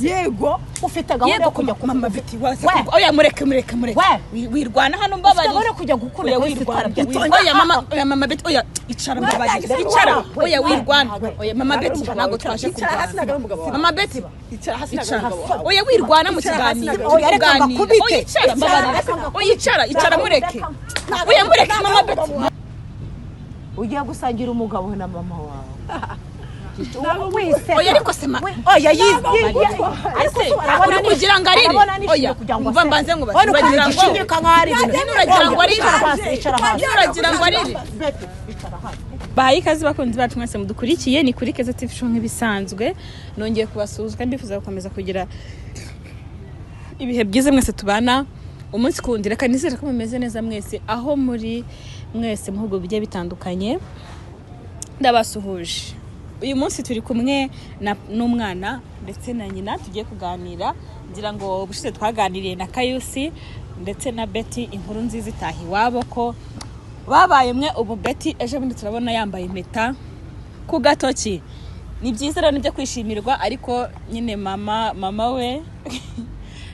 Yego. Ufite gahunda Yego. yo kujya Mama Betty waza We. oya, mureke, mureke, mureke. We. Wirwana hano, mbabarira. Ufite gahunda yo kujya gukunda Oya, Kayusi wirwana. twarabyatse. Oya mama, oya mama Betty, oya, icara, mbabarira, icara. Oya, wirwana. Oya mama Betty, ntabwo twaje Icara hasi, kurwana. ntabwo ari umugabo wawe. Mama Betty, Icara hasi, ntabwo ari icara. umugabo wawe. Oya, wirwana mu Icara hasi, kiganiro. ntabwo Oya, reka Tuganira. mbakubite. Oya, icara, mbabarira. Oya, icara, icara, mureke. Oya, mureke mama Betty. Ugiye gusangira umugabo na mama wawe wese. Oya, ariko se Oya, ariko se uri kugira ngo arire? Oya, umva, mbanze ngo Urabona ukuntu uragira ngo gishinyika nk'aho ari ibintu. Nyine uragira ngo arire? Icara hasi, icara hasi. Nyine uragira ngo arire? Betty, icara hasi. Bahaye ikaze bakunzi bacu mwese mudukurikiye, ni kuri Keza TV Show nk'ibisanzwe. Nongeye kubasuhuza kandi ndifuza gukomeza kugira ibihe byiza mwese tubana umunsi ku wundi. Reka nizere ko mumeze neza mwese aho muri mwese mu bihugu bigiye bitandukanye, ndabasuhuje. Uyu munsi turi kumwe n'umwana ndetse na nyina, tugiye kuganira. Ngira ngo ubushize twaganiriye na Kayusi ndetse na Betty, inkuru nziza itaha iwabo ko babaye mwe. Ubu Betty ejo bundi turabona yambaye impeta ku gatoki. Ni byiza rero, nibyo kwishimirwa, ariko nyine mama we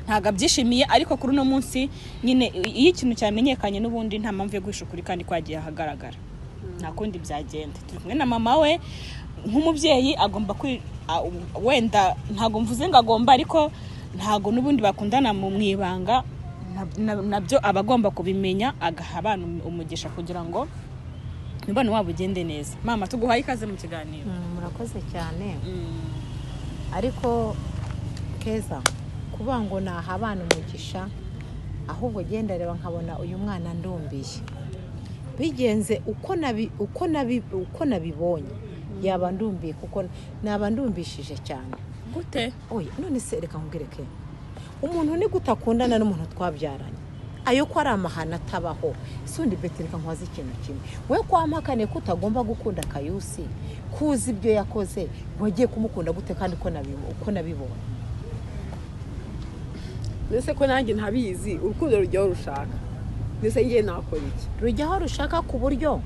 ntabwo abyishimiye. Ariko kuri uno munsi nyine, iyo ikintu cyamenyekanye n'ubundi nta mpamvu yo guhisha ukuri kandi kwagiye ahagaragara, nta kundi byagenda. Turi kumwe na mama we. Nk'umubyeyi agomba wenda ntabwo mvuze ngo agomba, ariko ntabwo n'ubundi bakundana mu ibanga, nabyo aba agomba kubimenya, agaha abana umugisha kugira ngo umubano wabo ugende neza. Mama, tuguhaye ikaze mu kiganiro. Murakoze cyane. Ariko Keza, kuba ngo naha abana umugisha, ahubwo genda reba nkabona uyu mwana ndumbiye bigenze uko nabibonye, yaba ndumbiye kuko naba ndumbishije cyane. Gute? Oya, none se reka nkubwire ke, umuntu ni gute akundana n'umuntu twabyaranye? Ayo ko ari amahano atabaho. Si undi Betty, reka nkubaze ikintu kimwe: we kwampakane ko utagomba gukunda Kayusi, kuzi ibyo yakoze, wagiye kumukunda gute kandi uko nabibonye? Mbese ko nanjye ntabizi, urukundo rujyaho rushaka, mbese ngiye nakora iki? Rujya aho rushaka ku buryo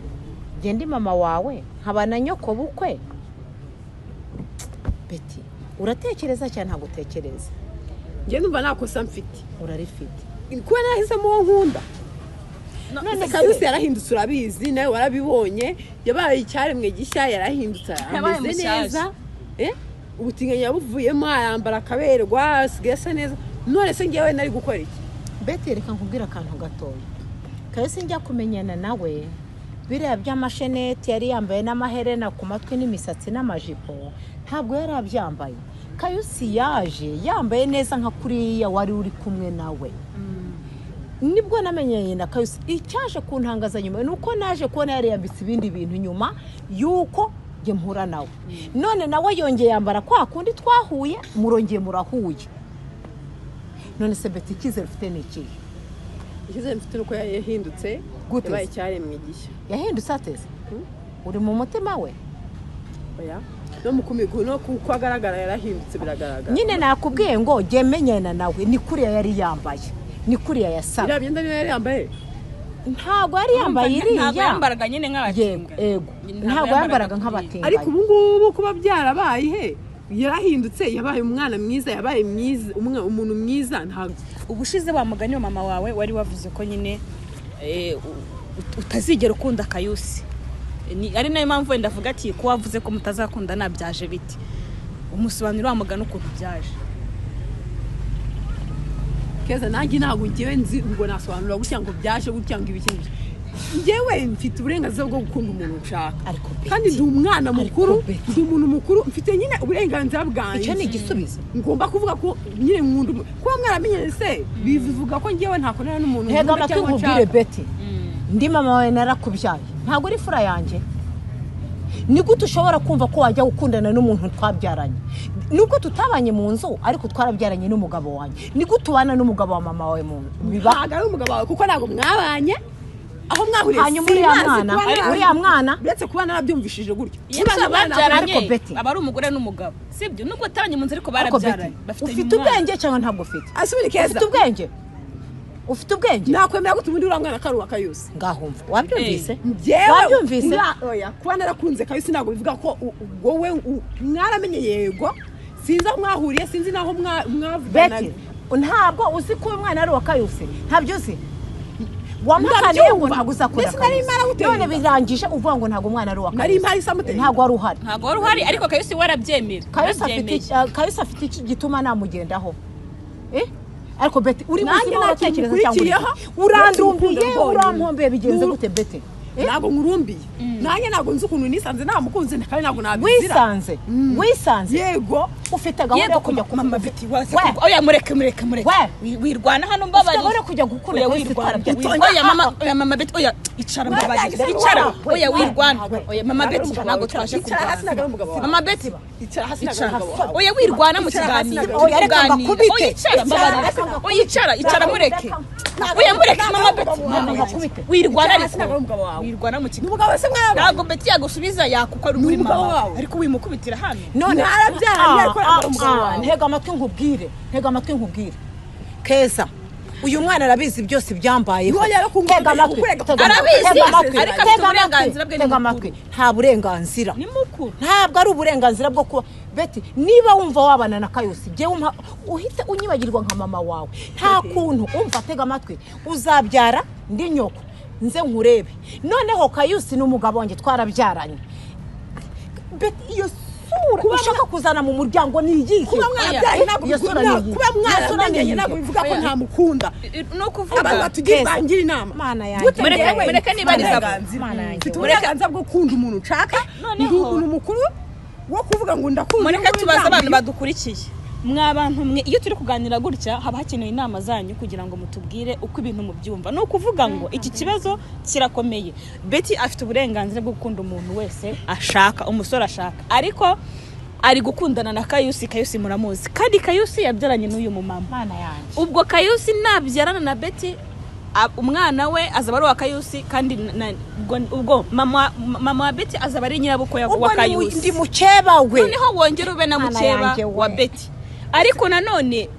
genda mama wawe nkaba na nyoko bukwe. Betty, uratekereza cyane, ntabwo utekereza? Njye numva nta kosa mfite. Urarifite. Kuba narahisemo uwo nkunda. None se Kayusi yarahindutse, urabizi nawe warabibonye, yabaye icyaremwe gishya, yarahindutse. Yabaye Ameze mushyashya. neza. Ubutinganyi yabuvuyemo, arambara akaberwa, asigaye asa neza. None se ngewe nari gukora iki? Betty, reka nkubwire akantu gatoya. Kayusi njya kumenyana nawe, biriya by'amasheneti yari yambaye n'amaherena ku matwi n'imisatsi n'amajipo ntabwo yari abyambaye. Kayusi yaje yambaye neza nka kuriya wari uri kumwe nawe, nibwo namenyanye na Kayusi. Icyaje kuntangaza nyuma ni uko naje kubona yariyambitse ibindi bintu nyuma y'uko njye mpura nawe. None nawe yongeye yambara kwa kundi twahuye, murongeye murahuye. None se Betty, icyizere ufite ni ikihe? Icyizere mfite ni uko yahindutse. Gute? Yabaye icyaremwe gishya. Yahindutse ateze uri mu mutima we? Oya, no mu kumigo no kuko agaragara yarahindutse, biragaragara. Nyine nakubwiye ngo jye menyana nawe ni kuriya yari yambaye, ni kuriya yasaga. Iriya myenda niyo yari yambaye? Ntabwo yari yambaye Ntabwo iriya. yambaraga nyine Yego. nk'abatinganyi. Ego, ntabwo yambaraga nk'abatinganyi. Ariko ubu ngubu kuba byarabaye he, yarahindutse, yabaye umwana mwiza, yabaye mwiza, umuntu mwiza, ntabwo Ubushize wa mugani wa mama wawe wari wavuze ko nyine utazigera ukunda Kayusi. Ari nayo mpamvu wenda avuga ati ko wavuze ko mutazakundana, byaje biti? Umusobanurira wa mugani ukuntu byaje. Keza, nanjye ntabwo ngewe nzi ngo nasobanura gutya ngo byaje gutya ngo ibiki n'ibiki. Ngewe mfite uburenganzira bwo gukunda umuntu nshaka. Ariko Betty, Kandi ndi umwana ariko mukuru. Betty. Ndi umuntu mukuru, mfite nyine uburenganzira bwanjye. Icyo ni igisubizo? Ngomba kuvuga ko nyine nkunda kuba mwaramenyanye se bivuga ko ngewe ntakorana n'umuntu Ntega nkunda amatwi cyangwa nkubwire. nshaka? Betty, ndi mama wawe, narakubyaye, ntabwo uri fura yanjye. Ni gute ushobora kumva ko wajya gukundana n'umuntu twabyaranye, nubwo tutabanye mu nzu ariko twarabyaranye n'umugabo wanjye? Ni gute ubana n'umugabo wa mama wawe mu nzu? Biba Ntabwo ari umugabo wawe kuko ntabwo mwabanye aho mwahuriye. Hanyuma uriya Simazi mwana, kuba uriya mwana uretse kuba narabyumvishije gutyo. Iyo Niba babyaranye, Ariko Betty. aba ari umugore n'umugabo, sibyo? Nubwo atabanye mu nzu, ariko Ariko Betty, barabyaranye, bafitanye ufite umwana. ubwenge cyangwa ntabwo ufite? Asubire Keza. Ufite ubwenge? Ufite ubwenge? Nakwemera gute ubundi uriya mwana ko ari uwa Kayusi? Ngaho umva, wabyumvise? Njyewe Wabyumvise? Oya, kuba narakunze Kayusi ntabwo bivuga ko wowe mwaramenye. Yego, Sinzi aho mwahuriye, sinzi n'aho mwavuganaga. Beti, ntabwo uzi ko uyu mwana ari uwa Kayusi? Ntabyo uzi? Wamuhakaniye ngo Ndabyumva. ntabwo uzakunda Mbese nari Kayusi. mparahuteye None inda. birangije uvuga ngo ntabwo umwana ari uwa Nari Kayusi. mpari samuteye inda. Ntabwo wari uhari. Ntabwo wari uhari, ariko Kayusi we arabyemera. Kayusi afite Arabyemeye. Kayusi afite iki gituma namugendaho? Eh? Ariko Beti, uri Nanjye muzima, nta kintu uratekereza cyangwa uri nkurikiyeho, urandumbiye? uretse urukundo Urampombeye, bigenze Uru- gute, Beti? Eh? Ntabwo nkurumbiye. Nanjye ntabwo nzi ukuntu nisanze namukunze, kandi ntabwo nabizira. Wisanze, wisanze? Yego. Ufite gahunda Yego yo kujya ko mama Beti waza We. oya, mureke, mureke, mureke. We. Wirwana hano, mbabarira. Ufite gahunda yo kujya gukunda Oya, Kayusi wirwana. twarabyatse. Oya mama, oya mama Beti, oya, icara, mbabarira, icara. Oya, wirwana. Oya mama Beti, ntabwo twaje Icara hasi, kurwana. ntabwo ari umugabo wawe. Mama Beti, Icara hasi, ntabwo ari icara. umugabo wawe. Oya, wirwana mu Icara hasi, kiganiro. ntabwo Oya, reka Kuganira. mbakubite. Oya, icara, mbabarira. Reka mbakubite. Oya, icara, icara, mureke. Ntabwo- Oya, mureke ntabwo mama ari Beti. umugabo wawe. Mbakubite. Wirwana Icara hasi, ariko ntabwo ari umugabo wawe. wirwana mu kiganiro. Umugabo se mwarabaye? Ntabwo Beti yagusubiza yakuko ari Ni muri umugabo mama, wawe. ariko wimukubitira hano. None Mwarabyaranye, ariko ntabwo ari umugabo wawe. Ntega amatwi nkubwire, ntega amatwi nkubwire, Keza. Uyu mwana arabizi byose byambayeho. Ntiwongera no kumva Tega amatwi, kukurega. tega amatwi, Arabizi, tega amatwi, ariko afite tega amatwi, uburenganzira bwe, ni tega mukuru. amatwi. Nta burenganzira. Ni mukuru. Ntabwo ari uburenganzira bwo kuba. Beti, niba wumva wabana na Kayusi, jyewe uhite unyibagirwa nka mama wawe. Nta kuntu umva, tega amatwi, uzabyara ndi nyoko nze nkurebe. Noneho Kayusi ni umugabo wanjye, twarabyaranye. Beti, iyo sura ushaka kuzana mu muryango ni iyihe? Kuba mwarabyaranye ntabwo Iyo sura ni iyihe? kuba Iyo sura ni mwaramenyanye iyihe? ntabwo bivuga ko Oya. ntamukunda. Ni ukuvuga Abantu batugira Keza. bangira inama. Mana yanjye. Gute Mureke- njyewe mureke nibarize abo. uburenganzira. Mana yanjye. Mfite uburenganzira bwo gukunda umuntu nshaka. Noneho- Ndi umuntu mukuru wo kuvuga ngo ndakunda. Mureke uyu tubaze abantu nguyu. badukurikiye. Mwa bantu mwe, iyo turi kuganira gutya haba hakenewe inama zanyu kugira ngo mutubwire uko ibintu mubyumva. Ni ukuvuga ngo iki kibazo kirakomeye. Betty afite uburenganzira bwo gukunda umuntu wese ashaka, umusore ashaka, ariko ari gukundana na Kayusi. Kayusi muramuzi, kandi Kayusi yabyaranye n'uyu mumama. Mana yanjye. Ubwo Kayusi nabyarana na Betty, umwana we azaba ari uwa Kayusi, kandi ubwo mama wa Betty azaba ari nyirabukwe Ubwo wa ni mu- Kayusi. ndi mukeba we. Noneho wongere ube na Mana mukeba yanjye we. wa Betty. Ariko nanone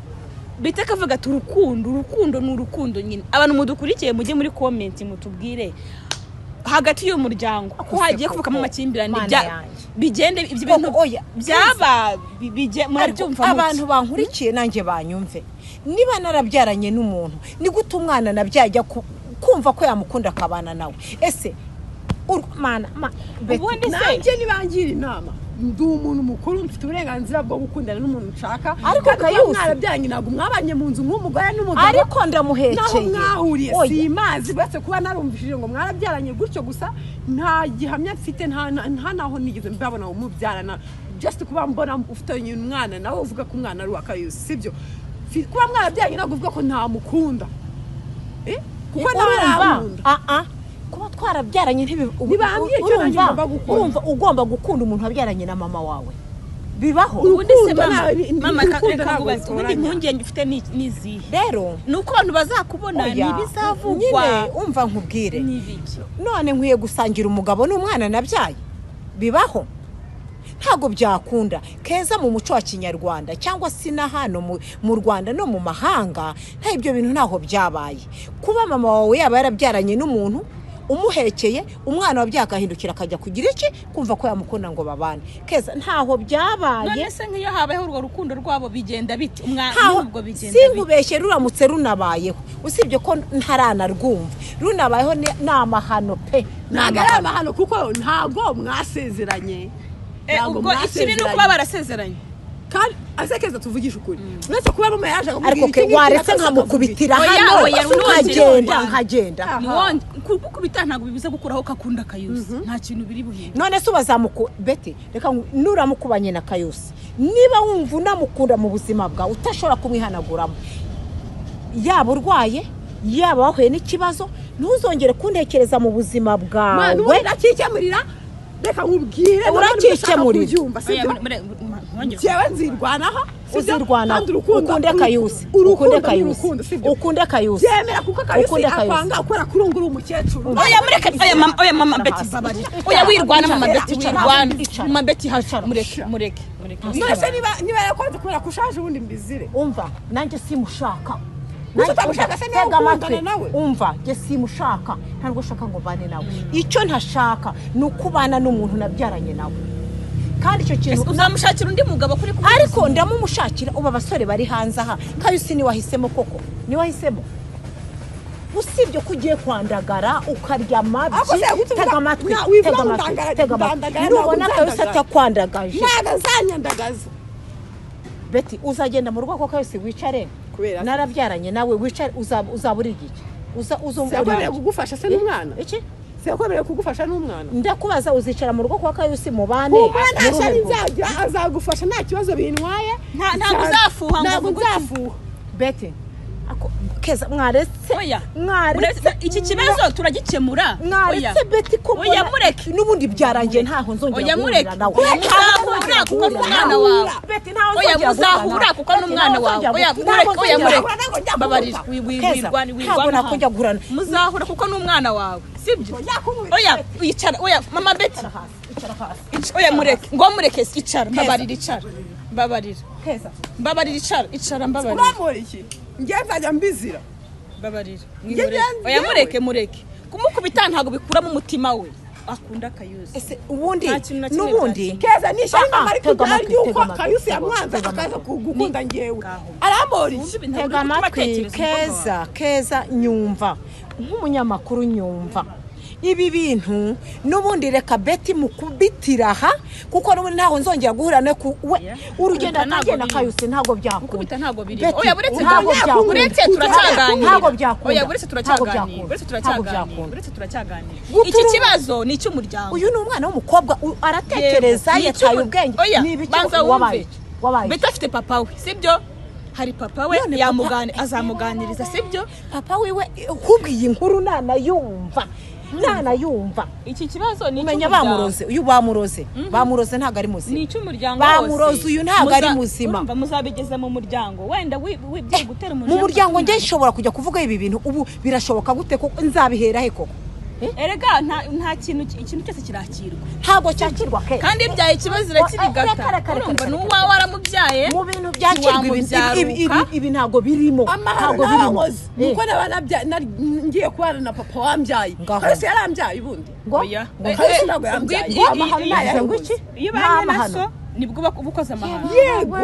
Betty akavuga ati urukundo, urukundo ni urukundo nyine. Abantu mudukurikiye, mujye muri comment mutubwire hagati y'uyu muryango ko Ako se hagiye kuvukamo koko, amakimbirane, Mana yanjye. bigende ibyo bintu Koko, oya, byaba murabyumva Ariko mute? abantu bankurikiye nanjye banyumve, niba narabyaranye n'umuntu, ni gute umwana nabyajya kumva ko yamukunda akabana nawe? Ese mana Betty, Ubundi se Nanjye nibangira inama, ndi umuntu mukuru, mfite uburenganzira bwo gukundana n'umuntu nshaka. Ariko Kandi kuba Kayusi- mwarabyaranye ntabwo mwabanye mu nzu nk'umugore n'umugabo. Ariko ndamuhekeye. Naho mwahuriye Oya. simazi, uretse kuba narumvishije ngo mwarabyaranye gutyo gusa, nta gihamya mfite, nta naho nigeze mbabona mubyarana, just kuba mbona ufitanye umwana nawe uvuga ko umwana ari uwa Kayusi, sibyo? Kuba mwarabyaranye ntabwo uvuga ko ntamukunda. Eh? Kuko nawe Urumva? arankunda. Ah, ah. Kuba twarabyaranye Ntibambwiye icyo nanjye urumva ngomba gukora. Urumva ugomba gukunda umuntu wabyaranye na mama wawe? Bibaho? Ubundi se Urukundo mama, mama, urukundo reka ntabwo nkubaze, ubundi rutoranya. impungenge ufite ni izihe? Rero Ni uko abantu bazakubona? Oya, ni ibizavugwa? Nyine umva nkubwire. Ni ibiki? None nkwiye gusangira umugabo n'umwana nabyaye? Bibaho? Ntabwo byakunda, Keza. Mu muco wa kinyarwanda cyangwa se na hano mu Rwanda no mu mahanga, nta ibyo bintu ntaho byabaye. Kuba mama wawe yaba yarabyaranye n'umuntu umuhekeye umwana wabyaye, agahindukira akajya kugira iki, kumva ko yamukunda ngo babane, Keza, ntaho byabaye. None se nk'iyo habayeho urwo rukundo rwabo bigenda bite? Umwana Ntaho. ubwo bigenda bite? Sinkubeshye, ruramutse runabayeho, usibye ko ntaranarwumva, runabayeho ni amahano pe. Ntabwo ari amahano kuko ntabwo mwasezeranye. Ntabwo Ubwo ikibi ni ukuba mwasezeranye. barasezeranye. Kandi asekeza, tuvugishe ukuri, uretse kuba mama yaje akakubwira Ariko iki ke ngiki, waretse akaza nkamukubitira Oya, hano, oya, nkagenda, ntiwongere. nkagenda. Kugukubita ntabwo bibuza gukuraho kakunda Kayusi, nta kintu biri buhinde. None se ubazamuku Beti, reka nuramukubanye na Kayusi, niba wumva unamukunda mu buzima bwawe utashobora kumwihanaguramo, yaba urwaye, yaba wahuye n'ikibazo, ntuzongere kuntekereza mu buzima Mwana, bwawe. ubundi ndakikemurira, reka nkubwire. Urakikemurira. Kubyumva sibyo? Njyewe nzirwanaho, sibyo? Uzirwanaho. Kandi urukundo Ukunde Kayusi. urukundo Ukunde ni Kayusi. urukundo, sibyo? Ukunde Kayusi. Byemera kuko Kayusi Ukunde Kayusi. akwanga ukora kurungura umukecuru. Oya, mureke, oya mama, oya mama Beti, babarira, oya wirwana mama Beti. Icara. Wirwana. Icara. Mama Beti, haca, mureke, mureke, mureke. None se niba yarakwanze kubera ko ushaje, ubundi mbizire? Umva, nanjye simushaka. Gusa utamushaka se niwe Tega amatwi. ukundana nawe? Umva, njye simushaka, ntabwo ushaka ngo mbane nawe. Icyo ntashaka ni uko ubana n'umuntu nabyaranye nawe. Kandi icyo kintu Uzamushakira undi mugabo kuri kumwe. Ariko ndamumushakira. Ubu abasore bari hanze aha, Kayusi niwe wahisemo koko, niwe wahisemo. Usibye ko ugiye kwandagara ukarya amabyi. Ako se, gute Tega amatwi, wivuga tega ngo amatwi, tega amatwi. ndandagara, Nubona ntabwo Kayusi nzandagara. atakwandagaje, Ntabwo azanyandagaza. Beti, uzagenda mu rugo kwa Kayusi wicare? Kubera se? Narabyaranye nawe, wicare, uzaba uri igiki? Uzumva uri Siyakwemereye iki? kugufasha se n'umwana? Iki? Siyakwemereye kugufasha n'umwana? Ndakubaza, uzicara mu rugo kwa Kayusi mubane? Humura, nta Mu ruhe shyari rugo? nzagira, azagufasha, nta kibazo bintwaye. Ntabwo uzafuha ngo Ntabwo uvuge uti- nzafuha. Beti, keza, mwaretse, Oya. mwaretse. Iki kibazo turagikemura. Oya. Mwaretse Beti ko Oya, mureke. N'ubundi byarangiye, ntaho nzongera Oya, mureke. guhurira nawe. Oya, Ntaho muzahura nzongera kuko guhurira n'umwana nawe. wawe. Beti, ntaho Oya, nzongera guhura muzahura nawe. kuko n'umwana Beti, wawe. ntaho Oya, nzongera mureke, oya, guhura. mureke. Mbabarira. Keza, ntabwo nakongera guhura Muzahura kuko n'umwana wawe, sibyo? Oya, icara. Oya, mama Beti. Icara hasi, icara hasi. Oya, mureke, ngo mureke, icara. Mbabarira, icara, mbabarira. Keza. Mbabarira, icara, icara, mbabarira. Uramura iki? Njye nzajya mbizira. Mbabarira. Njye Mwihorere. Oya, njyewe. mureke, mureke. Kumukubita ntabwo bikuramo umutima we akunda Kayuzi. Ese ubundi Nta kintu na kimwe n'ubundi Keza, ni ishyari Ah, ah, mama ari tega kugira amatwi, ry'uko tega amatwi, Kayusi tega yamwanze amatwi. akaza gukunda njyewe. Ngaho. Arambora iki? Wumva ibintu Tega uri gutuma amatwi. atekereza umukobwa wawe. Keza, Keza, nyumva nk'umunyamakuru, nyumva ibi bintu. N'ubundi reka Beti mukubitira aha, kuko n'ubundi ntaho nzongera guhura no ku we. Yeah. Urugendo Gukubita ntabwo atangiye na birimo. Kayusi ntabwo byakunda. Gukubita ntabwo birimo. Beti, Oya, buretse ntabwo byakunda. Uretse turacyaganira. Ntabwo byakunda. Oya, buretse Ntabwo turacyaganira. byakunda. Buretse Ntabwo turacyaganira. byakunda. Buretse turacyaganira. Gutura- Iki kibazo ni icy'umuryango. Uyu ni umwana w'umukobwa, aratekereza, Yego. Ni yataye ubwenge. Oya, Ni ibiki? banza Wabaye wumve. iki? Wabaye iki? Beti afite papa we, sibyo? Hari papa we. None papa- Azamuganiriza, sibyo? Papa wiwe kubwiye inkuru nanayumva, nanayumva. Iki kibazo ni Umenya icy'umuryango. bamuroze uyu, bamuroze, bamuroze, ntabwo ari Ni muzima. icy'umuryango Bamuroze, wose. uyu ntabwo ari muzima. Urumva muzabigeza mu muryango wenda wigiye gutera Mu umujinya. muryango njye nshobora kujya kuvuga ibi bintu ubu? Birashoboka gute koko? Nzabihera he koko? Erega nta kintu, ikintu cyose kirakirwa. Ntabwo cyakirwa ke. Kandi ibyaye ikibazo irakirigata. Reka, reka, reka, Urumva reka, ni reka. uwawe, waramubyaye. Mu bintu byakirwa ibi ntabwo birimo. Amahano Ntabwo birimo. narakoze nuko naba ngiye kubana na papa wambyaye. Ngaho. Kayusi yarambyaye ubundi? Ngo Oya. ngo Kayusi ntabwo yambyaye. Amahano Ngo ntayo. iki? Iyo Nta ubanye na mahano. so nibwo uba ukoze amahano. Yego,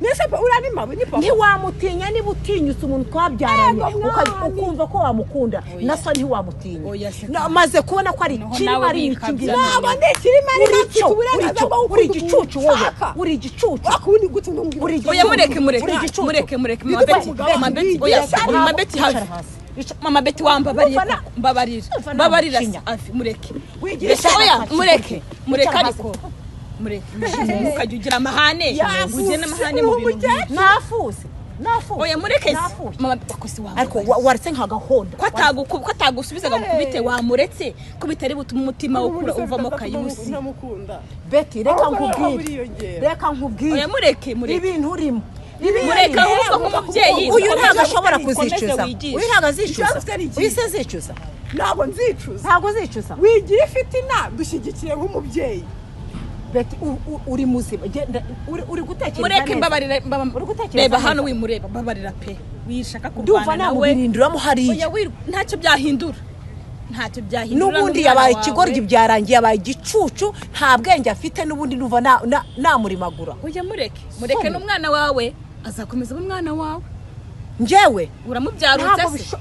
nese uriya ni mama, ni papa. Ntiwamutinya niba utinyutse umuntu twabyaranye. Yego, mwami. Ukumva ko wamukunda, na so ntiwamutinya. Oya, se Maze kubona ko ari Noneho ikirima, nawe ari wikabya. ikingiri. Ntabwo ndi ikirima, ariko Uri mfite cyo, uri uburenganzira cyo, bwo uri gukunda igicucu umuntu wowe. nshaka. Uri igicucu. Wakundi gute ngo Uri igicucu. Oya, mureke, mureke. Uri igicucu. Mureke, mureke, mama Bidupfa Beti, umugabo. mama Beti, oya, Ntabwo- mama Beti, have. Icara hasi. Mama Beti, wambabariye Numva koko, mbabarira. Numva Mbabarira. namucinya. Afi, mureke. Wigira Mbese oya, hasi. mureke, mureke. Icara hasi. Ariko mureke, mukajya ugira amahane, Yafuse, ugire n'amahane mu bintu nk'ibi. Nafuse, nafuse. Oya, mureke se. Nafuse. Mama akosi wawe. Ariko waretse nkagahonda. Ko atagusubizaga gukubite, wamuretse ko bitari butume umutima we ukura uvamo Kayusi. Ntamukunda. Beti, reka Ahubwo nkubwire, buriyongera. reka nkubwire. Oya, mureke, mureke. Ibintu urimo. Mureke ahubwo nk'umubyeyi. Uyu ntabwo ashobora ukomeze kuzicuza. wigishe. Uyu ntabwo azicuza. Ikibazo ufite ni ikihe? Uyu se azicuza? Ntabwo nzicuza. Ntabwo azicuza. Wigira ifitina, dushyigikiye nk'umubyeyi. Beti, uri muzima? Genda, uri gutekereza Mureke. neza? Mbabarira. Uri gutekereza Reba neza? hano, wimureba, mbabarira pe, wishaka Ndumva kurwana nawe. namubirindiramo hariya. Oya, ntacyo byahindura, ntacyo byahindura N'ubundi n'umwana yabaye wawe. ikigoryi, byarangiye, yabaye igicucu, nta bwenge afite. N'ubundi numva namurimagura. Oya, mureke, mureke. Soni. N'umwana wawe azakomeza abe umwana wawe. Njyewe Uramubyarutse ntabwo se?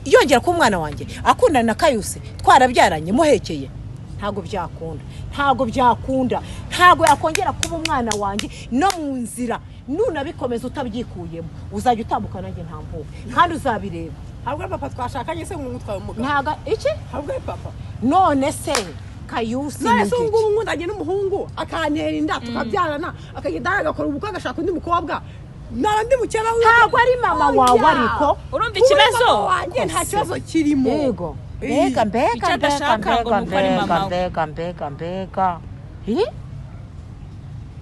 yongera kuba umwana wanjye akundana na Kayuse twarabyaranye muhekeye? Ntabwo byakunda, ntabwo byakunda, ntabwo yakongera kuba umwana wanjye. No mu nzira nunabikomeza utabyikuyemo, uzajya utambuka nanjye ntambuke, kandi uzabireba. Ntabwo ari papa twashakanye se ngo ngutwaye umugabo? Ntabwo iki? Ntabwo ari papa. None se Kayusi None ni se ubu iki? ngubu nkundanye n'umuhungu akantera inda tukabyarana, akagenda agakora ubukwe, agashaka undi mukobwa, naba ndi mukeba wiwe? Ntabwo ari mama wawe ariko. Urumva Kuba ikibazo? mama wanjye nta kibazo kirimo. Yego, mbega, mbega, Icyo mbega, adashaka ngo mbega, ni uko ari mbega, mama we. mbega, mbega, mbega. Ih?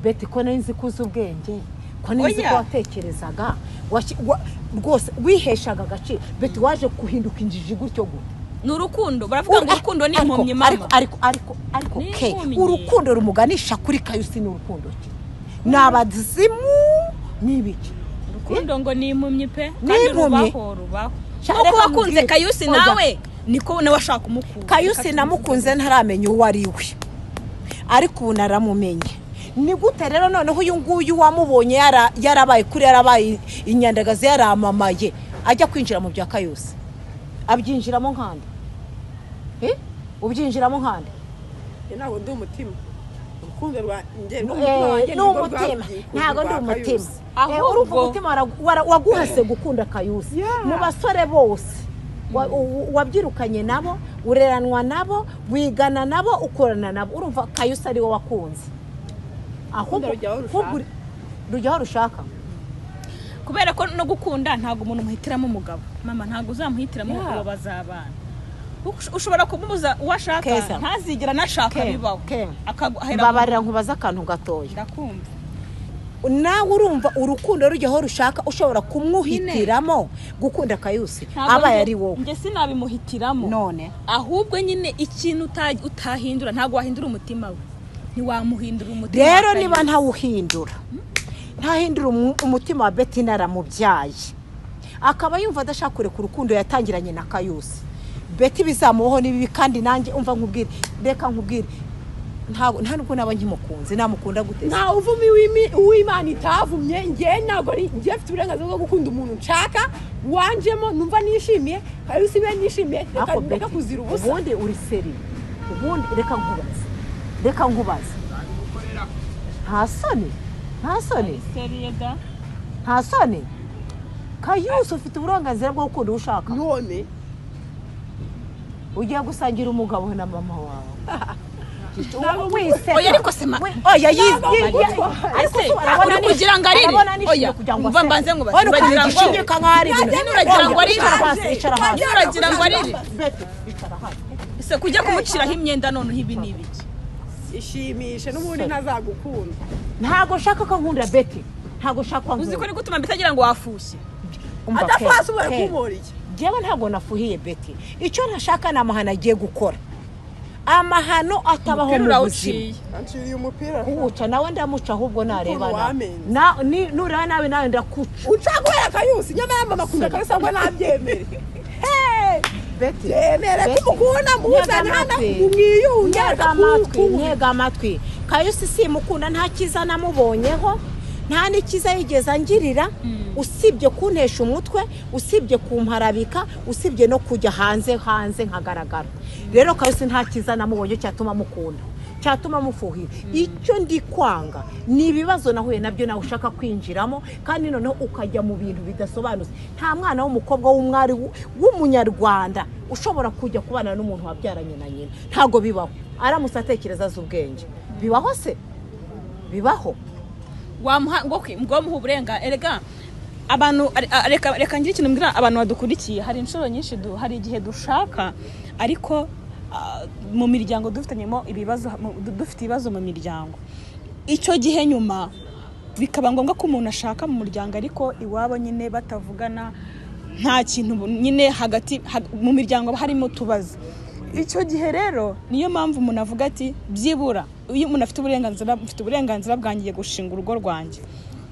Beti, ko nari nzi ko uzi ubwenge, ko nari nzi ko Oya. watekerezaga, rwose wiheshaga agaciro, Beti, waje guhinduka injiji gutyo gute? Ni urukundo, baravuga ngo urukundo ni Ariko- impumyi mama. Ariko, ariko, ariko, ariko Ni ke impumyi. urukundo rumuganisha kuri Kayusi ni urukundo ki? Ni abazimu, ni ibiki? Urukundo ngo ni impumyi pe. Ni Kandi impumyi. rubaho, rubaho. Sha, Nk'uko reka wakunze nkubwire. Kayusi, Oya. nawe niko nawe ashaka kumukunda. Kayusi namukunze ntaramenya uwo ari we. Ariko ubu naramumenye. Ni gute rero noneho uyu nguyu wamubonye yarabaye kuri, yarabaye inyandagazi, yaramamaye, ajya kwinjira mu bya Kayusi? Abyinjiramo nkande? Eh? Ubyinjiramo nkande? Njye ntabwo ndi umutima, urukundo rwa njye n'umutima wanjye Ni nirwo umutima. rwabwiye Ntabwo ndi rwa umutima. Kayusi. Urumva, Ahubwo- umutima waguhase gukunda Kayusi. Yeah. Mu basore bose wabyirukanye nabo, ureranwa nabo, wigana nabo, ukorana nabo, urumva Kayusi ari wo wakunze. Ahubwo rujya aho rushaka. Ahubwo rujya aho rushaka. Kubera ko no gukunda, ntabwo umuntu umuhitiramo umugabo, mama, ntabwo uzamuhitiramo Yeah. uwo bazabana. Ushobora kumubuza uwo ashaka, Keza. ntazigera anashaka, bibaho. Akaguhera. Mbabarira nkubaze akantu gatoya. Ndakumva. Nawe urumva urukundo rujya aho rushaka, ushobora kumwuhitiramo gukunda Kayusi? Ntabwo Abaye ari wowe? Njye sinabimuhitiramo. None? Ahubwo nyine ikintu utahindura, ntabwo wahindura umutima we, ntiwamuhindura umutima Rero wa niba Kayusi. ntawuhindura, ntahindura umutima wa Beti, naramubyaye, akaba yumva adashaka kureka urukundo yatangiranye na Kayusi, Beti bizamubaho ni bibi. Kandi nanjye, umva nkubwire, reka nkubwire, ntabwo, nta nubwo naba nkimukunze, namukunda gute se? Nta uvumi uw'Imana itavumye. Njye ntabwo ari njye, mfite uburenganzira bwo gukunda umuntu nshaka, wanjemo, numva nishimiye. Kayusi be nishimiye, reka Ariko reka Betty, kuzira ubusa. Ubundi uri seri? Ubundi reka nkubaze, reka nkubaze, nta soni, nta soni? Sérieux da. Nta soni? Kayusi, ufite uburenganzira bwo gukunda uwo ushaka. None? Ugiye gusangira umugabo na mama wawe. Ntabwo. Wiseka. Oya, ariko se Oya, Ntabwo ngutwaye. ariko Ese, se urabona uri kugira ngo arire? Arabona nishimye Oya, kugira ngo umva aseke. mbanze nkubaze. Wowe Uragira ukuntu ngo- gishinyika nk'aho ari ibintu. Nyine uragira ngo Oya, arire? icara hasi, icara hasi. Nyine uragira ngo arire? Betty, icara hasi. Ese kujya kumuciraho imyenda noneho ibi ni ibiki? Ishimishe, n'ubundi ntazagukunda. Ntabwo nshaka ko nkunda, Betty, ntabwo nshaka ko Uzi ko nkunda. uri gutuma mbese agira ngo wafushye. Umva, Adafasi, Ke, ubaye Ke. kumora iki? Njyewe ntabwo nafuhiye Betty. Icyo ntashaka ni amahano agiye gukora, amahano atabaho Umupira mu buzima. urawuciye. Anciriye umupira. Kuwuca nawe ndamuca, ahubwo nareba Ukuntu nawe. wamenze. Nureba nawe, nawe ndakuca. Ushaka kubera Kayusi, nyamara mama akunda Kayusi, ahubwo nabyemere. Betty, Byemere Betty, ko mukunda, muzane ntega hano amatwi. mwiyunge. Ntega amatwi, ntega amatwi. Kayusi simukunda, nta cyiza namubonyeho, nta n'ikiza yigeze angirira, usibye kuntesha umutwe, usibye kumparabika, usibye no kujya hanze hanze nkagaragara. Rero Kayusi nta cyiza namubonye cyatuma mukunda, cyatuma mufuhira. Icyo ndi kwanga ni ibibazo nahuye nabyo, nawe ushaka kwinjiramo, kandi noneho ukajya mu bintu bidasobanutse. Nta mwana w'umukobwa w'umwari w'umunyarwanda ushobora kujya kubana n'umuntu wabyaranye na nyina. Ntabwo bibaho. Aramutse atekereza, azi ubwenge, bibaho se? Bibaho? Wamuha ngo ngo wamuha uburenga. Erega abantu reka ngire ikintu mbwira abantu badukurikiye. Hari inshuro nyinshi hari igihe dushaka, ariko mu miryango dufitanyemo ibibazo, dufite ibibazo mu miryango. Icyo gihe nyuma bikaba ngombwa ko umuntu ashaka mu muryango, ariko iwabo nyine batavugana, nta kintu nyine hagati mu miryango haba harimo utubazo. Icyo gihe rero niyo mpamvu umuntu avuga ati byibura iyo umuntu afite uburenganzira, mfite uburenganzira bwanjye gushinga urugo rwanjye.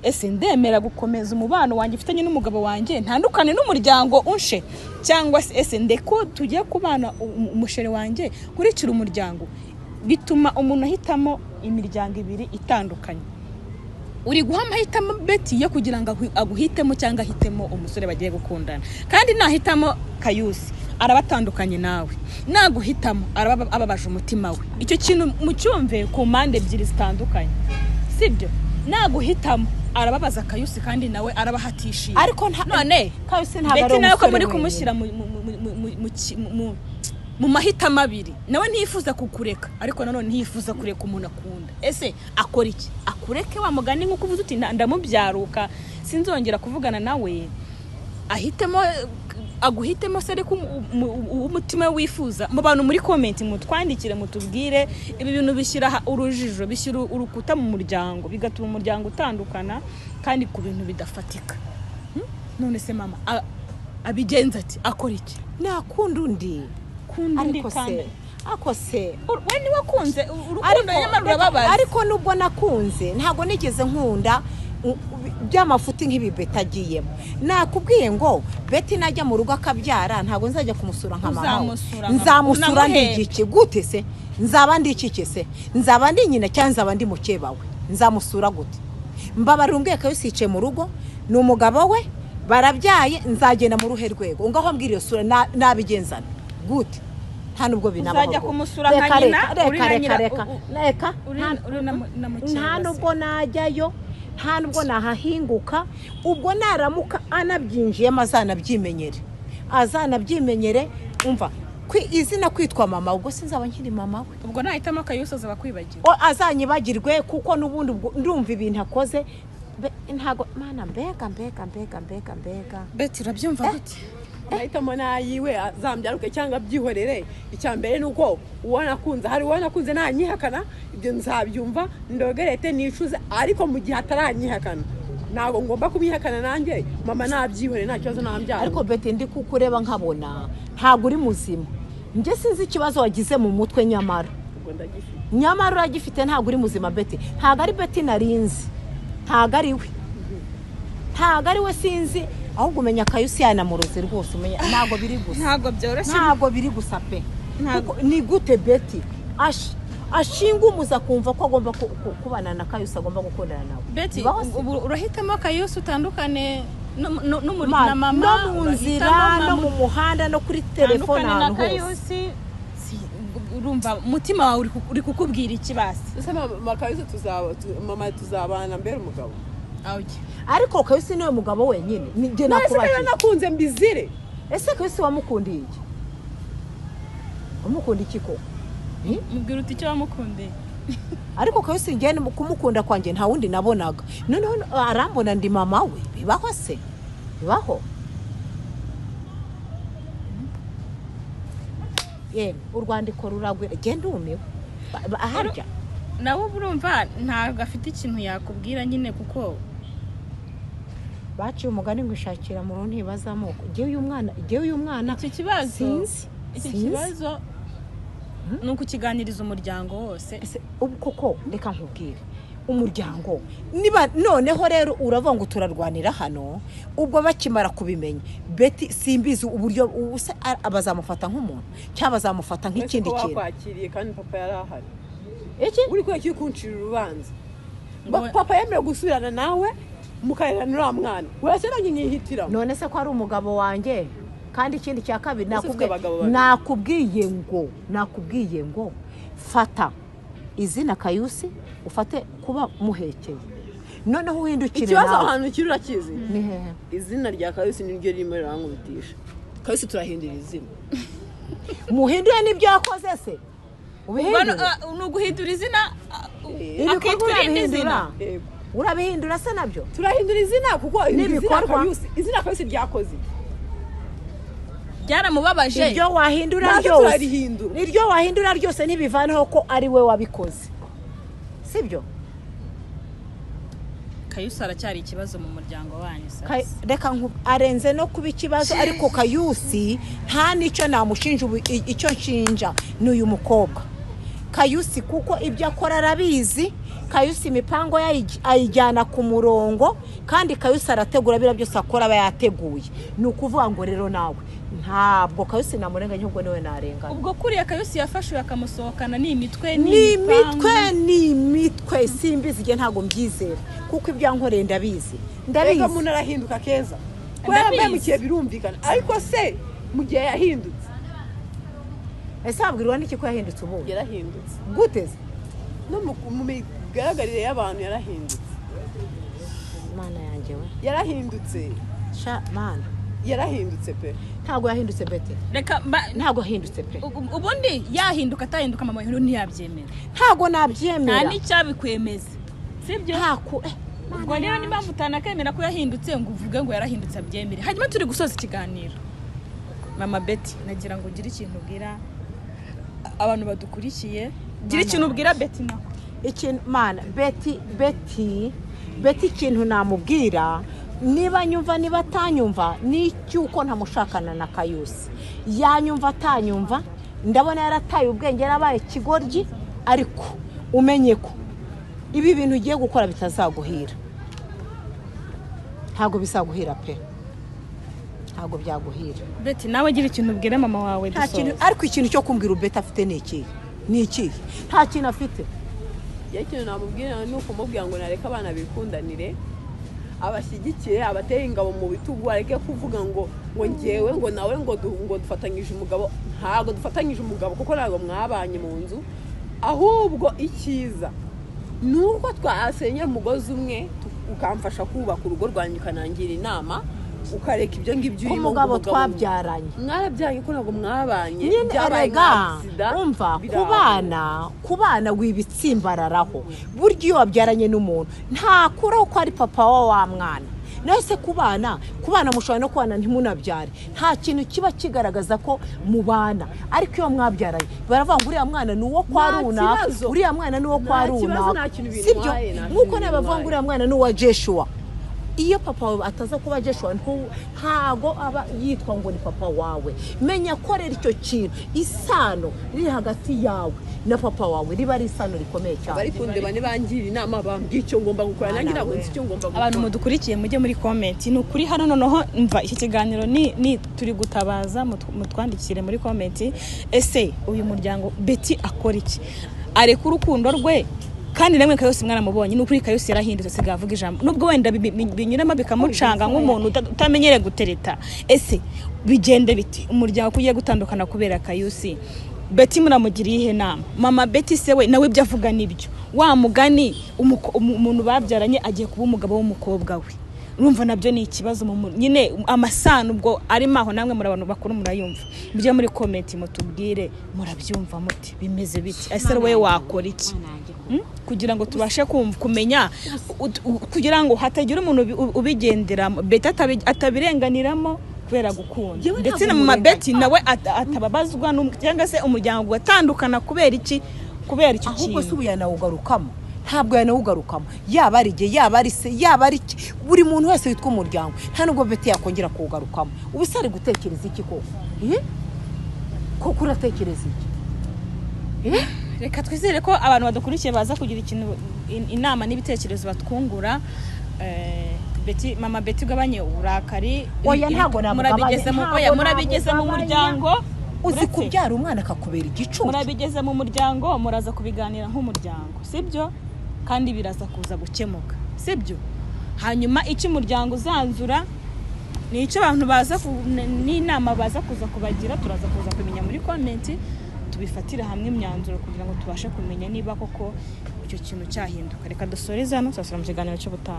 Ese ndemera gukomeza umubano wanjye mfitanye n'umugabo wanjye, ntandukane n'umuryango unshe, cyangwa se ese ndeko tujye kubana umusheri wanjye, nkurikire umuryango? Bituma umuntu ahitamo imiryango ibiri itandukanye. Uri guha amahitamo Betty yo kugira ngo aguhitemo cyangwa ahitemo umusore bagiye gukundana. Kandi nahitamo Kayusi araba atandukanye nawe, naguhitamo araba ababaje umutima we. Icyo kintu mucyumve ku mpande ebyiri zitandukanye, sibyo? Naguhitamo arababaza Kayusi, kandi nawe araba ahatishimye. Ariko none Kayusi ntabwo ari Betty nawe ko umusore muri wenyine. kumushyira mu mahitamo abiri, nawe ntiyifuza kukureka, ariko nanone ntiyifuza kureka umuntu akunda. Ese akora iki? Akureke wa mugani nk'uko uvuze uti ndamubyaruka, sinzongera kuvugana nawe, ahitemo aguhitemo se? Ariko umutima we wifuza. Mu bantu muri comment mutwandikire, mutubwire. Ibi bintu bishyira urujijo, bishyira urukuta mu muryango, bigatuma umuryango utandukana, kandi ku bintu bidafatika. None se mama abigenza ati akora iki? Nakunda undi. Kunda undi. Ariko se Kandi ariko se we niwe wakunze urukundo, nyamara urababaza. Ariko nubwo nakunze, ntabwo nigeze nkunda By'amafuti nk'ibi Beti agiyemo, nakubwiye ngo Beti najya mu rugo akabyara, ntabwo nzajya kumusura nka mama we. Uzamusura nka- Nzamusura ndi unamuheke. igiki gute se? Nzaba ndi iki se? Nzaba ndi nyina cyangwa nzaba ndi mukeba we? Nzamusura gute? Mbabarira umbwiye Kayusi yicaye mu rugo, ni umugabo we, barabyaye, nzagenda mu ruhe rwego? Ngaho mbwira iyo sura nabigenzana gute? Nta nubwo binabaho Uzajya rwose. kumusura nka Reka, nyina, reka, uri na reka, nyira- reka, reka, uri uri na mukeba nta se. nubwo najyayo, nta nubwo nahahinguka. Ubwo naramuka anabyinjiyemo azanabyimenyere, azanabyimenyere. Umva, izina kwitwa mama, ubwo sinzaba nkiri mama we. Ubwo nahitamo Kayusi azaba akwibagiwe. O, azanyibagirwe, kuko n'ubundi ubwo ndumva ibintu akoze ntago mana, mbega mbega mbega mbega mbega. Beti, urabyumva gute? Amahitamo n'ayiwe, azambyaruke cyangwa abyihorere. Icya mbere ni uko uwo nakunze, hari uwo nakunze, nanyihakana ibyo nzabyumva, ndogerete, nicuze. Ariko mu gihe ataranyihakana, ntabwo ngomba kumwihakana nanjye. Mama nabyihorere, nta kibazo, nambyara. Ariko Beti, ndi kukureba nkabona ntabwo uri muzima. Njye sinzi ikibazo wagize mu mutwe, nyamara Ubwo ndagifite. Nyamara uragifite, ntabwo uri muzima Beti. Ntabwo ari Beti narinzi, ntabwo ari we, ntabwo ari we, sinzi. Ahubwo umenya Kayusi yanamuroze rwose, umenya ntabwo biri gusa. Ntabwo byoroshye. Ntabwo biri gusa pe. Ntabwo. Kuko ni gute Beti ashinga umuzi akumva ko agomba kubana na Kayusi, agomba gukundana nawe? Beti, Bibaho se? ubu urahitamo Kayusi utandukane Ma, na mama? No mu nzira, Urahitamo no mama mu muhanda, no kuri telefone, utandukane na ahantu hose. Kayusi. Urumva umutima wawe uri kukubwira iki basi? Ese mama Kayusi tuzaba mama tuzabana mbere umugabo? Awuge. Ariko Kayusi niwe mugabo wenyine. Ni njye None se nakubajije. niba nakunze mbizire? Ese Kayusi wamukundiye iki? Wamukunda iki koko? Eh? Mubwira uti icyo wamukundiye. Ariko Kayusi, njye kumukunda kwanjye nta wundi nabonaga. Noneho arambona ndi mama we. Bibaho se? Bibaho? Yemwe, urwandiko ruragwira, genda umiwe. Harya Nawe uba urumva ntabwo afite ikintu yakubwira nyine kuko baciye umugani ngo ishakira mu ruhu ntibaza amoko. Njyewe uyu mwana Icyo kibazo, sinzi. iki Sinzi. kibazo ni ukukiganiriza umuryango wose. Ese ubu koko, reka nkubwire, umuryango niba noneho rero uravuga ngo turarwanira hano, ubwo bakimara kubimenya Beti simbizi uburyo ubu se bazamufata nk'umuntu cyangwa bazamufata nk'ikindi Uretse ko kintu. Bakwakiriye kandi papa yari ahari. Iki? Uri kubera ko kuncira urubanza. Ngo- Papa yemerewe gusubirana nawe mukarerana uriya mwana, uretse nanjye nkihitiramo. None se ko ari umugabo wanjye? Kandi ikindi cya kabiri, Ese ufite abagabo babiri? Nakubwiye ngo fata izina Kayusi, ufate kuba muhekeye, noneho uhindukire Ikibazo nawe. ahantu kiri urakizi? Ni hehe? Izina rya Kayusi niryo ririmo rirankubitisha. Kayusi turahindura izina. Muhindure n'ibyo yakoze se? Ubwo Ubihindure. ni uguhindura izina, Ibikorwa akitwa irindi urabihindura. zina. Yego. Urabihindura se nabyo? Turahindura izina kuko izina N'ibikorwa. Kayusi, izina Kayusi ryakoze iki? Byaramubabaje. Iryo wahindura Natwe ryose, turarihindura. iryo wahindura ryose ntibivanaho ko ari we wabikoze, sibyo? Kayusi aracyari ikibazo mu muryango wanyu sasa. Reka arenze no kuba ikibazo. Ariko Kayusi nta n'icyo namushinja. Ubu icyo nshinja ni uyu mukobwa Kayusi, kuko ibyo akora arabizi. Kayusi imipango ye ayijyana ku murongo, kandi Kayusi arategura. Biriya byose akora aba yateguye. Ni ukuvuga ngo rero nawe ntabwo Kayusi namurenganya, ahubwo niwe narenganya. Ubwo kuriya Kayusi yafashe uyu akamusohokana ni imitwe? Ni imitwe, ni imitwe. Simbizi igihe, ntabwo mbyizera kuko ibyo yankoreye ndabizi, Reka, ndabizi. umuntu arahinduka keza. Kuba yarampemukiye birumvikana, ariko se mu gihe yahindutse? Ese wabwirwa n'iki ko yahindutse ubundi? Yarahindutse. Gute se? No mu migaragarire y'abantu yarahindutse. Mana yanjye we! Yarahindutse. Sha mana! Yarahindutse pe. Ntabwo yahindutse, Bete. Reka Ntabwo yahindutse pe. Ubundi yahinduka atahinduka, mama wawe ntiyabyemera. Ntabwo Nta nabyemera. n'icyabikwemeza, sibyo? Ntako. Ubwo rero niyo mpamvu utanakemera ko yahindutse, ngo uvuge ngo yarahindutse abyemere. Hanyuma turi gusoza ikiganiro, mama Betty, nagira ngo ugire ikintu ubwira abantu badukurikiye. Gira ikintu ubwira Betty nako. Ikintu, mana, Beti, Beti, Beti, ikintu namubwira, niba nyumva, niba atanyumva, ni icy'uko ntamushakana na Kayusi. Yanyumva atanyumva, ndabona yarataye ubwenge, yarabaye ikigoryi. Ariko umenye ko ibi bintu ugiye gukora bitazaguhira. Ntabwo bizaguhira pe, ntabwo byaguhira. Betty, nawe gira ikintu ubwira mama wawe. Nta kintu. Dusoza. Ariko ikintu cyo kumbwira ubeta afite ni ikihe? Ni ikihe? Nta kintu afite. Iyo ikintu namubwira ni ukumubwira ngo nareke abana bikundanire, abashyigikire, abateye ingabo mu bitugu, areke kuvuga ngo ngewe ngo nawe ngo dufatanyije umugabo. Ntabwo dufatanyije umugabo, kuko ntabwo mwabanye mu nzu. Ahubwo icyiza ni uko twasenyera umugozi umwe, ukamfasha kubaka urugo rwanjye, ukanangira inama, ukareka ibyo ngibyo ko urimo ngo umugabo twabyaranye. Mwarabyaranye ko ntabwo mwabanye. Nyine Byabaye erega nka sida, umva, biraho. Kubana wibitsimbararaho. Burya iyo wabyaranye n'umuntu ntakuraho ko ari papa wa mwana. Nawe se kubana mushobora no kubana ntimunabyare, nta kintu kiba kigaragaza ko mubana. Ariko iyo mwabyaranye baravuga ngo uriya mwana ni uwo kwa Nta runaka, kibazo. uriya mwana ni uwo kwa Nta kibazo, runaka. nta kintu Sibyo? bintwaye, nta Nk'uko kintu nawe bavuga ngo bintwaye. uriya mwana ni uwa Jeshua, iyo papa wawe ataza kuba Jeshua ntago aba yitwa ngo ni papa wawe. Menya ko rero icyo kintu, isano riri hagati yawe na papa wawe riba ari isano rikomeye cyane. Bari kundeba nibangira inama, bambwiye icyo ngomba gukora, nanjye ntabwo nzi icyo ngomba gukora. Abantu mudukurikiye, mujye muri comment. Ni ukuri hano noneho mva iki kiganiro ni turi gutabaza, mutwandikire muri comment. Ese uyu muryango, Betty akora iki? Areka urukundo rwe? Kandi namwe Kayose mwaramubonye, ni ukuri Kayose yarahindutse, asigaye avuga ijambo, nubwo wenda binyuramo bikamucanga nk'umuntu utamenyereye gutereta. Ese bigende biti umuryango ko ugiye gutandukana kubera Kayusi? Betty muramugiriye iyihe nama? Mama Betty se we nawe ibyo avuga nibyo? Wa mugani umuntu babyaranye agiye kuba umugabo w'umukobwa we, urumva nabyo ni ikibazo nyine amasano ubwo arimo aho. Namwe muri abantu bakuru murayumva. Mujye muri comment mutubwire, murabyumva muti bimeze biti? Ese wowe wakora iki? Kugira ngo tubashe kumva, kumenya, kugira ngo hatagira umuntu ubigenderamo, Betty atabirenganiramo kubera gukunda. Njyewe Ndetse na ntabwo mama murenganya. Betty nawe atababazwa cyangwa se umuryango ugatandukana kubera iki? Kubera icyo Ahubwo se kintu. ubu yanawugarukamo? Ntabwo yanawugarukamo, yaba ari jye, yaba ari se, yaba ari iki, buri muntu wese witwa umuryango, nta nubwo Betty yakongera kuwugarukamo. Ubu se ari gutekereza iki koko? Eh? Koko uratekereza iki? Eh? Reka twizere ko abantu badukurikiye baza kugira ikintu, inama n'ibitekerezo batwungura. Betty, mama Betty, ugabanye uburakari. Oya, ntabwo namugabanya, Murabigeze mu ntabwo oya, murabigeze mu namugabanya. muryango. Uzi kubyara umwana akakubera igicucu. Murabigeze mu muryango, muraza kubiganira nk'umuryango, sibyo? Kandi biraza kuza gukemuka, sibyo? Hanyuma icyo umuryango uzanzura ni icyo abantu baza n'inama baza kuza kubagira, turaza kuza kumenya muri comment, tubifatire hamwe imyanzuro kugira ngo tubashe kumenya niba koko icyo kintu cyahinduka. Reka dusoreze hano, tuzasubira mu kiganiro cy'ubutaha.